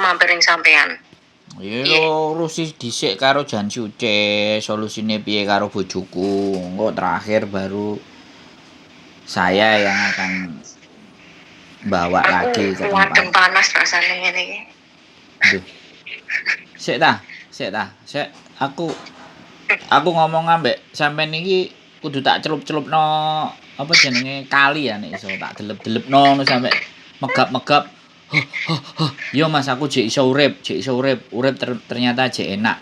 mampir ning sampean. Ya lo urusi dhisik karo Jan Suce, solusine piye karo bojoku. Engko terakhir baru saya yang akan bawa Aku lagi ke wadem tempat. Panas rasane ngene iki. Duh. Sik ta, sik ta, sik aku ngomong ambek sampean iki kudu tak celup-celupno apa jenenge kali ya, nek iso tak delep-delepno ngono sampe megap-megap. Huh, huh, huh. Yo Mas, aku jek iso urip, jek iso urip, urip ternyata jek enak.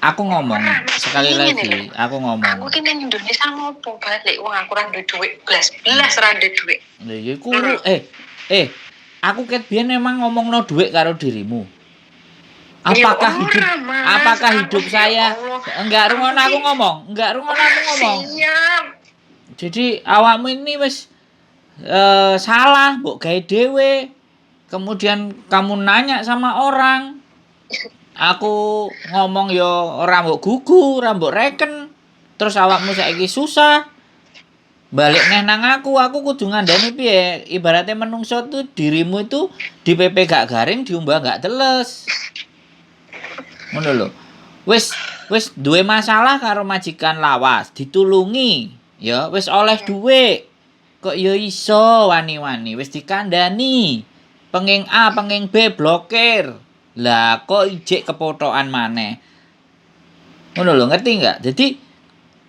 Aku ngomong Ora, Mas, sekali ngene lagi, lho. Aku ngomong. Aku ki nang Indonesia ngopo balik, wong aku ora duwe dhuwit blas-blas, ora duwe dhuwit. Lha ya iku aku ket biyen emang ngomongno dhuwit karo dirimu. Apakah Ya hidup ora, Mas. apakah Aku, hidup ya saya Allah. Enggak, rungono aku ngomong, enggak, rungono aku ngomong. Siap. Jadi awakmu ini wis salah mbok gawe dhewe. Kemudian kamu nanya sama orang. Aku ngomong yo ora mbok gugu, ora mbok reken. Terus awakmu saiki susah. Balik neh nang aku kudu ngandani piye? Ibaratnya menungso tuh dirimu itu dipepe gak garing, diumbah gak teles. Ngono lho. Wis wis duwe masalah karo majikan lawas, ditulungi, ya wis oleh dhuwit. Kok ya iso wani-wani wis dikandani. Penging A, penging B blokir. Lah kok ijek kepothokan maneh. Ngono lho, ngerti nggak? Jadi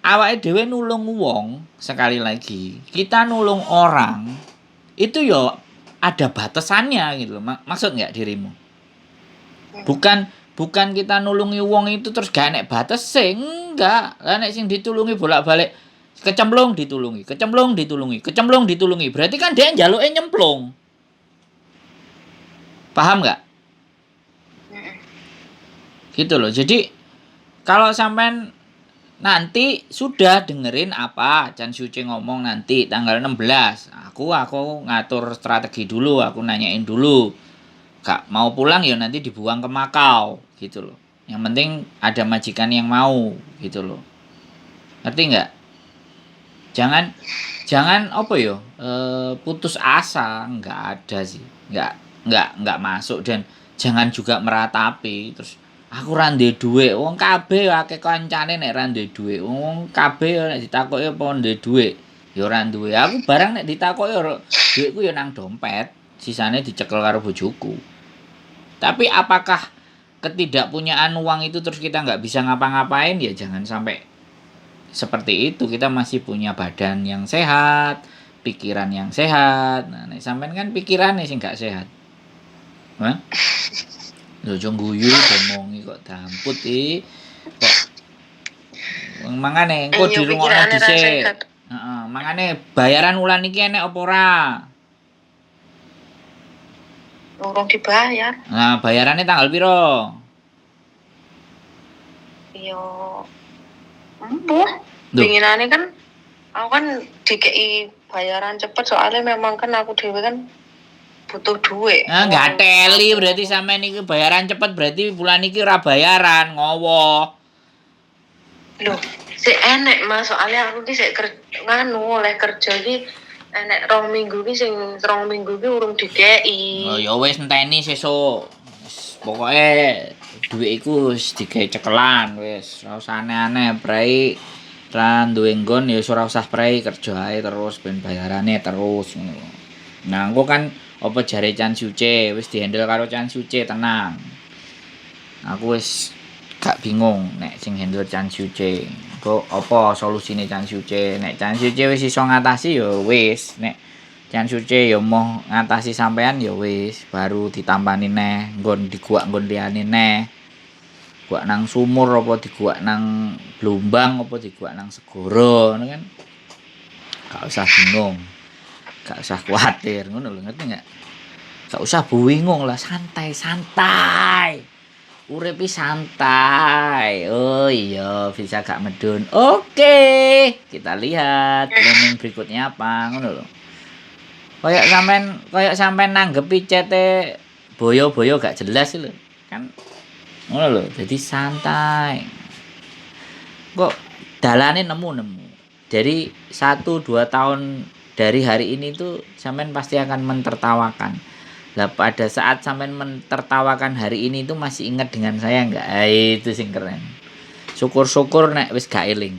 awake dhewe nulung wong, sekali lagi, kita nulung orang itu yo ada batasannya gitu loh. Maksud nggak dirimu? Bukan bukan kita nulungi wong itu terus gak enek batas, enggak. Lah nek sing ditulungi bolak-balik kecemplung ditulungi, kecemplung ditulungi, kecemplung ditulungi. Berarti kan dia njaluke nyemplung. Paham nggak? Gitu loh. Jadi kalau sampean nanti sudah dengerin apa Chan Suce ngomong nanti tanggal 16. Aku ngatur strategi dulu, aku nanyain dulu. Gak mau pulang ya nanti dibuang ke Makau gitu loh. Yang penting ada majikan yang mau gitu loh. Ngerti nggak? Jangan jangan apa ya, putus asa, nggak ada sih. Nggak masuk dan jangan juga meratapi terus aku ra ndek dhuwit. Wong kabeh akeh kancane nek ra ndek dhuwit. Wong kabeh nek ditakoki apa ndek dhuwit, ya ora duwe. Aku barang nek ditakoki dhuwitku ya nang dompet, sisane dicekel karo bojoku. Tapi apakah ketidakpunyaan uang itu terus kita nggak bisa ngapa-ngapain? Ya jangan sampai seperti itu. Kita masih punya badan yang sehat, pikiran yang sehat. Nah, nek sampean kan pikirannya sing nggak sehat. Hah? Lho, aja guyu, diomongi kok damput iki. Kok mangane engko Iya, dirungokno pikirane ra dhisik. sehat. Heeh, mangane bayaran wulan iki enek apa ora? Urung dibayar. Nah, bayarannya tanggal piro? Yo embuh. Duh. Pinginane kan aku kan dikei bayaran cepet, soalnya memang kan aku dhewe kan butuh duit. Nah, nggak teli berarti sampean iki bayaran cepet, berarti bulan iki ora bayaran, ngowo. Loh, sik enek, Mas, soalnya aku ki sik nganu oleh kerja iki enek 2 minggu ki, sing 2 minggu ki urung dikei. Oh ya wis, enteni sesuk. Wis, pokoke dhuwit iku wis digawe cekelan wis, ora usah aneh-aneh, prei ra duwe nggon ya wis ora usah prei, kerja ae terus ben bayarane terus ngono. Nah, engko kan apa jare Chan Suce wis dihandle karo Chan Suce, tenang. Aku wis gak bingung nek sing handle Chan Suce. Engko apa solusine Chan Suce? Nek Chan Suce wis iso ngatasi ya wis, nek Chan Suce ya moh ngatasi sampean ya wis, baru ditampani neh, nggon diguak nggon liyane neh. Guak nang sumur apa diguak nang blumbang apa diguak nang segara ngono kan. Gak usah bingung. Gak usah kuatir ngono lho, ngerti nggak? Gak usah bingung lah, santai santai. Urip iki santai. Oh iya, bisa gak medun. Oke, kita lihat planning berikutnya apa ngono lho. Kayak sampean nanggepi chate boyo-boyo gak jelas lho. Kan ngono lho, jadi santai. Kok dalane nemu-nemu. Jadi 1 2 tahun. Dari hari ini tuh sampean pasti akan mentertawakan. Lah pada saat sampean mentertawakan hari ini itu masih ingat dengan saya enggak? Ah, itu sing keren. Syukur-syukur nek wis gak eling.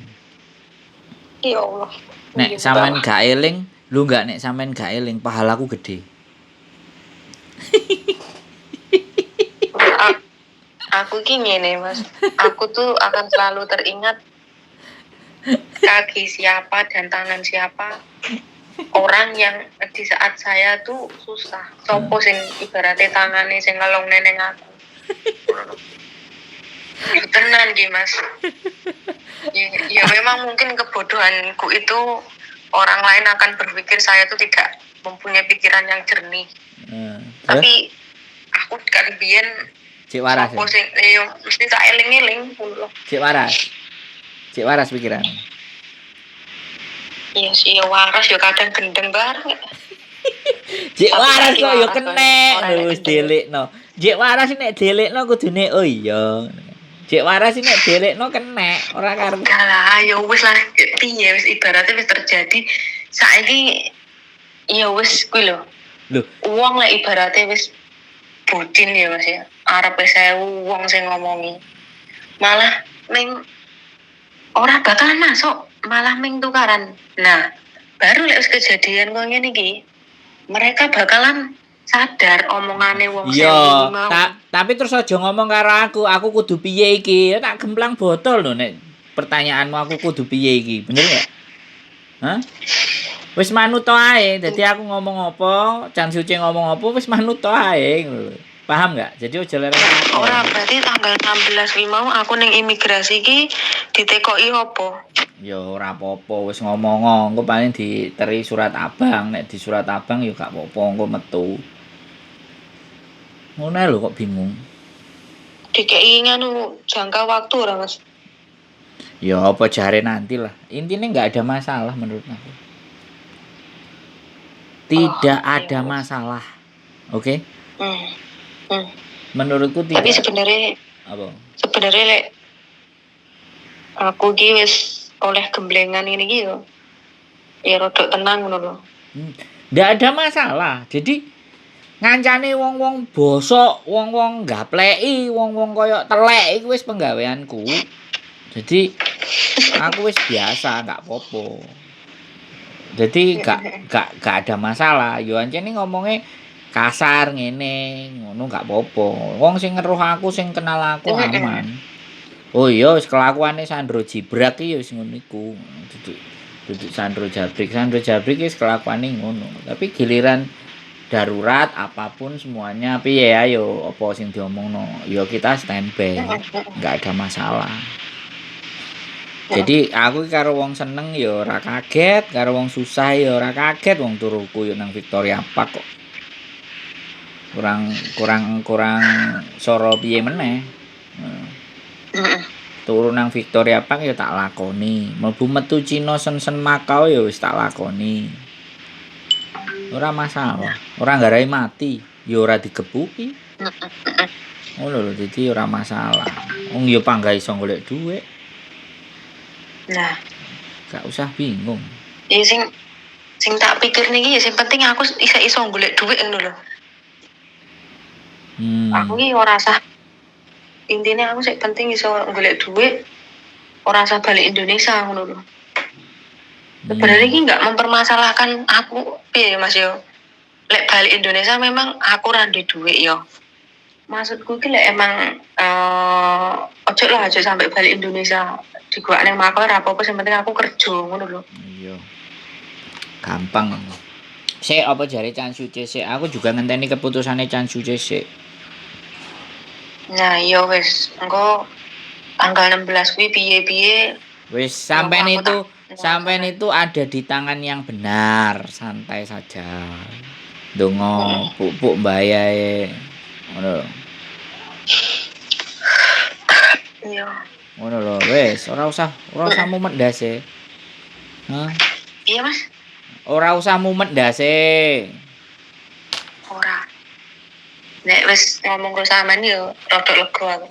Ya Allah. Nek sampean gak eling, lu enggak, nek sampean gak eling pahalaku gede. Aku ki ngene, Mas. Aku tuh akan selalu teringat kaki siapa dan tangan siapa orang yang di saat saya tuh susah. Sopo sing ibaratnya tangane sing ngelong neneng aku. Tenan ki, Mas. Ya, memang mungkin kebodohanku itu orang lain akan berpikir saya tuh tidak mempunyai pikiran yang jernih. Tapi aku kan biyen cek waras. Sopo sing mesti tak eling-eling ngono lho. Cek waras. Cek waras pikiran. Iya sih, ya waras ya kadang gendeng bareng. Cek waras kok ya kenek wis delikno. Cek waras nek delikno kudune oh iya. Cek waras nek delikno kenek ora karo. Lah ya wis lah piye wis ibaratnya wis terjadi saiki ya wis kuwi lho. Lho, wong lek ibaratnya wis bucin ya Mas ya. Arepe 1000 wong sing ngomongi. Malah ming ora bakalan masuk, malah ming tukaran. Nah, baru lek wis kejadian kok ngene iki, mereka bakalan sadar omongane wong iya, tapi terus aja ngomong karo aku kudu piye iki? Ya tak gemplang botol lho nek pertanyaanmu aku kudu piye iki, bener gak? Hah? Wis manut ae, dadi aku ngomong apa, Chan Suci ngomong apa wis manut ae ngono lho. Paham gak? Jadi aja leren. Ora, berarti tanggal 16 kuwi mau aku ning imigrasi iki ditekoki apa? Ya ora apa-apa, wis ngomong engko paling diteri surat abang, nek di surat abang ya gak apa-apa engko metu. Ngono lho kok bingung. Dikei nganu jangka waktu ora, Mas? Ya apa jare nanti lah. Intinya nggak ada masalah menurut aku. Tidak ada masalah. Oke? Okay? Menurutku tidak. Tapi sebenarnya apa? Sebenarnya lek aku ki wis oleh gemblengan ini ki yo. Ya rodok tenang ngono lho. Nggak ada masalah. Jadi ngancane wong-wong bosok, wong-wong gapleki, wong-wong koyo telek iku wis penggaweanku. Jadi aku wis biasa, nggak popo. Jadi gak ada masalah. Yo ancene ngomongnya kasar ngene, ngono gak popo. Wong sing ngeruh aku, sing kenal aku aman. Oh iya wis kelakuane Sandro Jibrak iki ya wis ngono iku. Duduk Sandro Jabrik, Sandro Jabrik wis kelakuane ngono. Tapi giliran darurat apapun semuanya piye ayo apa sing diomongno ya kita standby, nggak ada masalah. Jadi aku karo wong seneng ya ora kaget, karo wong susah ya ora kaget, wong turuku ya nang Victoria Park kok. Kurang soro piye meneh. Turu nang Victoria Park ya tak lakoni, mlebu metu Cina sen-sen Makau ya wis tak lakoni. Ora masalah, ora nggarai mati, ya ora digebuki. Ngono lho, dadi ora masalah. Wong ya panggah iso golek dhuwit. Nah, gak usah bingung. Ya sing tak pikir niki ya sing penting aku iso golek dhuwit ngono lho. Aku iki ora usah, intine aku sing penting iso golek dhuwit, ora usah balik Indonesia ngono lho. Sebenarnya ini nggak mempermasalahkan aku, piye Mas yo. Lek balik Indonesia memang aku ra ndek dhuwit yo. Maksudku ki lek emang ojo lah ojo sampai balik Indonesia diguak ning Makau ora apa-apa, sing penting aku kerja ngono lho. Iya. Gampang. Sik apa jare Chan Suci sik, aku juga ngenteni keputusane Chan Suci sik. Nah, iya wis, engko tanggal 16 kuwi piye-piye. Wis sampean itu sampean itu ada di tangan yang benar, santai saja. Dongo pupuk mbayae. Ngono lho. Iya. Ngono lho, wis ora usah mumet ndase. Hah? Iya, Mas. Ora usah mumet ndase. Ora. Nek wis ngomong karo sampean yo rada lega aku.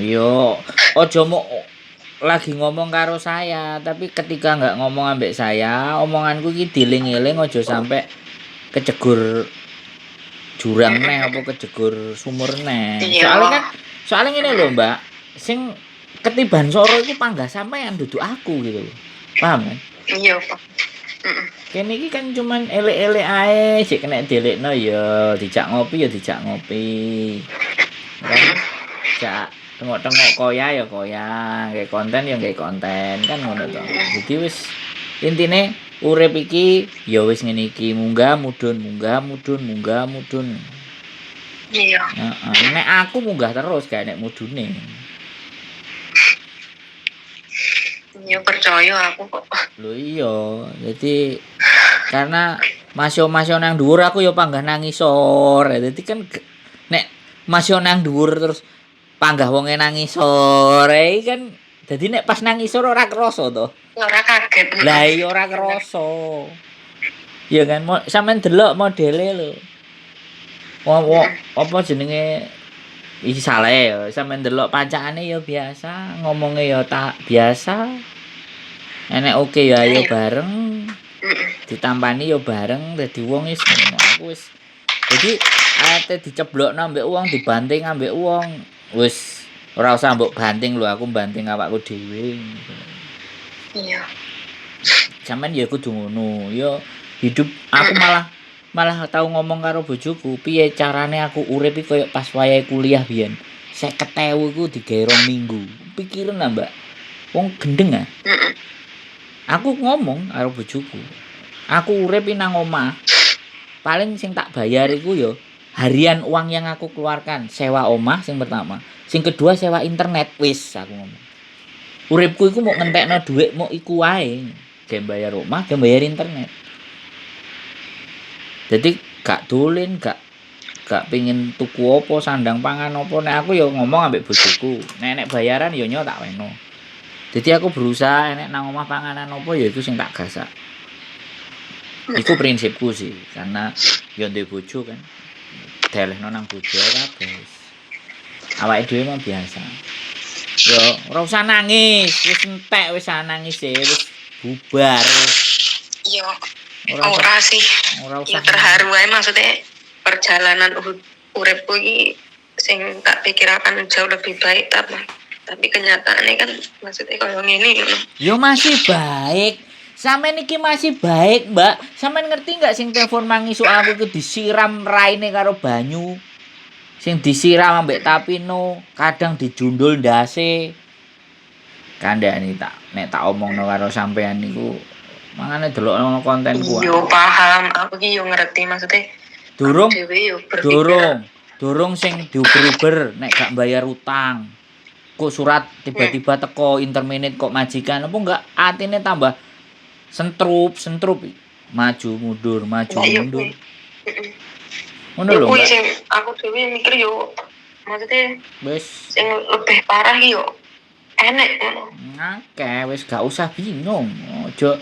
Iya, aja mok lagi ngomong karo saya, tapi ketika nggak ngomong ambek saya, omonganku iki dieling-eling aja sampai kejegur jurang neh apa kejegur sumur neh. Iya. Soalnya kan, soalnya ngene lho, Mbak, sing ketiban soro iku panggah sampean, duduk aku gitu lho. Paham kan? Iya, Pak. Heeh. Kene iki kan cuman elek-elek ae, sik kena dielekno ya dijak ngopi ya dijak ngopi. Kan jak tengok-tengok koya ya koya, gawe konten ya gawe konten kan ngono to. Jadi wis intine urip iki ya wis ngene iki, munggah mudhun, munggah mudhun, munggah mudhun. Iya. Heeh, nek aku munggah terus gak nek mudhune. Iya, percaya aku kok. Lho iya, jadi karena masio-masio nang dhuwur aku ya panggah nang ngisor. Dadi kan nek masio nang dhuwur terus panggah wonge nang ngisor iki kan dadi nek pas nang ngisor ora krasa to. Ora kaget. Lah iya ora krasa. Iya kan, sampean delok modele lho. Wong apa jenenge iki salah ya, sampean delok pancakane ya biasa, ngomongnya ya tak biasa. Enek oke ya ayo bareng, ditampani ya bareng, dadi wong wis ngono. Aku wis dadi ate diceblokno ambek wong, dibanting ambek wong, wis ora usah mbok banting lho, aku banting awakku dhewe. Iya. Sampeyan ya kudu ngono. Ya hidup aku malah malah tau ngomong karo bojoku, piye carane aku urip iki koyo pas wayahe kuliah biyen. 50.000 iku digawe 2 minggu. Pikiran lah, Mbak. Wong gendeng ah. Aku ngomong karo bojoku. Aku urip iki nang omah. Paling sing tak bayar iku ya harian uang yang aku keluarkan, sewa omah sing pertama, sing kedua sewa internet, wis aku ngomong. Uripku iku mau ngentekno dhuwit mau iku wae. Gawe bayar omah, gawe bayar internet. Jadi gak dolin, gak pingin tuku apa, sandang pangan apa. Nek aku ya ngomong ambek bojoku, nek nek bayaran ya nyo tak weno. Jadi aku berusaha nek nang omah panganan apa ya iku sing tak gasak. Iku prinsipku sih, karena ya ndek bojo kan. Delehno nang bojo kabeh. Awake dhewe mah biasa. Yo ora usah nangis, wis entek wis nangis e, wis bubar. Yo ora sih. Ora usah. Ya terharu ae maksudnya perjalanan uripku iki sing tak pikir akan jauh lebih baik tapi kenyataannya kan maksudnya koyo ngene ngono. Yo masih baik. Sampeyan iki masih baik, Mbak. Sampeyan ngerti nggak sing telepon mang isuk aku iku disiram raine karo banyu. Sing disiram ambek tapino, kadang dijundul ndase. Kandhane tak nek tak omongno karo sampeyan niku mangane delokno kontenku. Yo paham, aku ki yo ngerti maksudnya. Durung dhewe yo berpikir. Durung sing diuber-uber nek gak bayar utang. Kok surat tiba-tiba teko interminate kok majikan apa enggak atine tambah sentrup maju mundur maju mundur. Ngono lho. Kuwi sing aku dhewe mikir yo maksudnya wis sing lebih parah ki yo enek ngono. Akeh wis gak usah bingung. Aja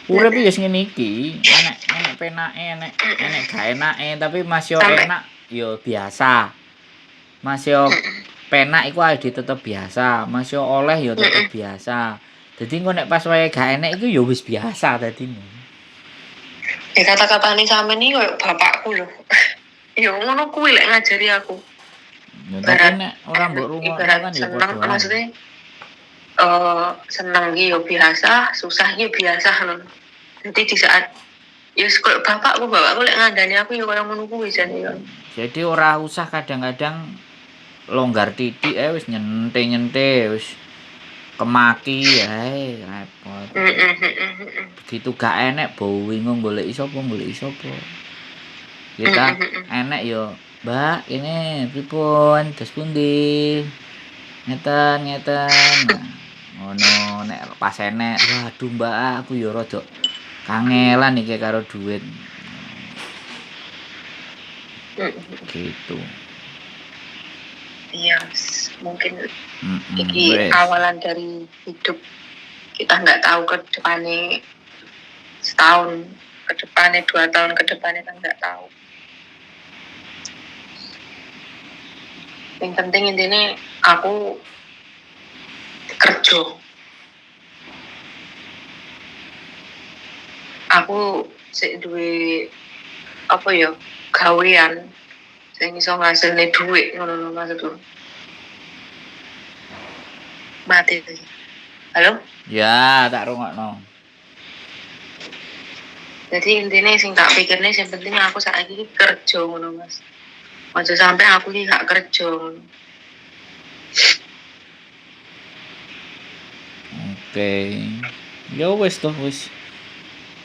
urip iki wis ngene iki, enek penake, enek gak enake, tapi masih enak yo biasa. Masih penak iku ae tetep biasa, masih oleh yo tetep biasa. Dadi engko nek pas wae gak enek iku yo wis biasa dadine. Ya kata-katane sampean iki koyo bapakku lho. Ya ngono kuwi lek ngajari aku. Ya tapi nek ora mbok rungokno kan ya padha. Maksudnya seneng ki yo biasa, susah ki biasa ngono. Jadi di saat ya koyo bapakku lek ngandani aku ya koyo ngono kuwi jane yo. Jadi ora usah kadang-kadang longgar titik wis nyente-nyente wis kemaki ae repot. Begitu gak enek bingung goleki sapa goleki sapa. Kita enek yo, Mbak, ini pripun? Dos pundi? Ngeten, ngeten. Ngono nek pas enek, waduh Mbak, aku yo rada kangelan iki karo duit. Gitu. Iya, mungkin iki awalan dari hidup kita nggak tahu ke depannya setahun, ke depannya 2 tahun, ke depannya kan nggak tahu. Yang penting intinya aku kerja. Aku sik duwe apa ya gawean sing iso ngasilne dhuwit ngono lho maksudku. Mati. Halo? Ya, tak rungokno. Jadi intinya sing tak pikirne sing penting aku saiki iki kerja ngono Mas. Aja sampai aku iki gak kerja ngono. Oke. Ya wis toh wis.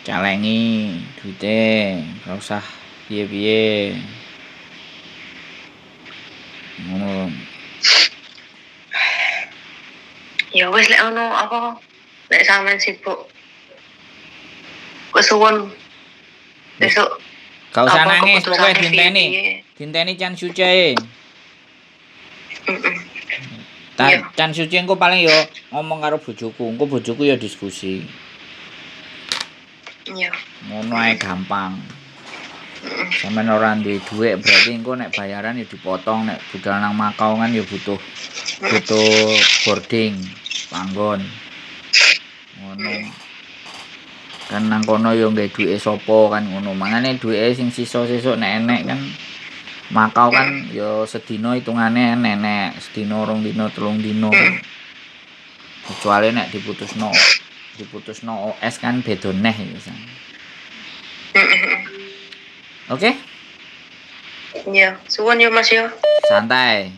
Celengi duite, gak usah piye-piye. Ngono. Ya wis lek ngono apa lek sampean sibuk. Kesuwun. Besok Gak usah apa nangis, pokoknya keputusane dinteni. piye. Dinteni Chan Suci. Heeh. Iya. Chan Suci engko paling yo ngomong karo bojoku, engko bojoku yo diskusi. Iya. Ngono ae gampang. Sampeyan ora duwe dhuwit berarti engko nek bayaran ya dipotong, nek budal nang Makau kan ya butuh butuh boarding panggon. Ngono. Kan nang kono ya nggae duwike sapa kan ngono. Mangane duwike sing sisa sesuk nek enek kan Makau kan ya sedina hitungane enek, sedina rong dina, telung dina. Kecuali nek diputusno diputusno OS kan beda neh ya. Oke? Iya, suwun yo Mas yo. Santai.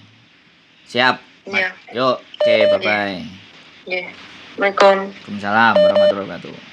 Siap. Iya. Yuk, oke, bye-bye. Iya. Assalamualaikum. Waalaikumsalam warahmatullahi wabarakatuh.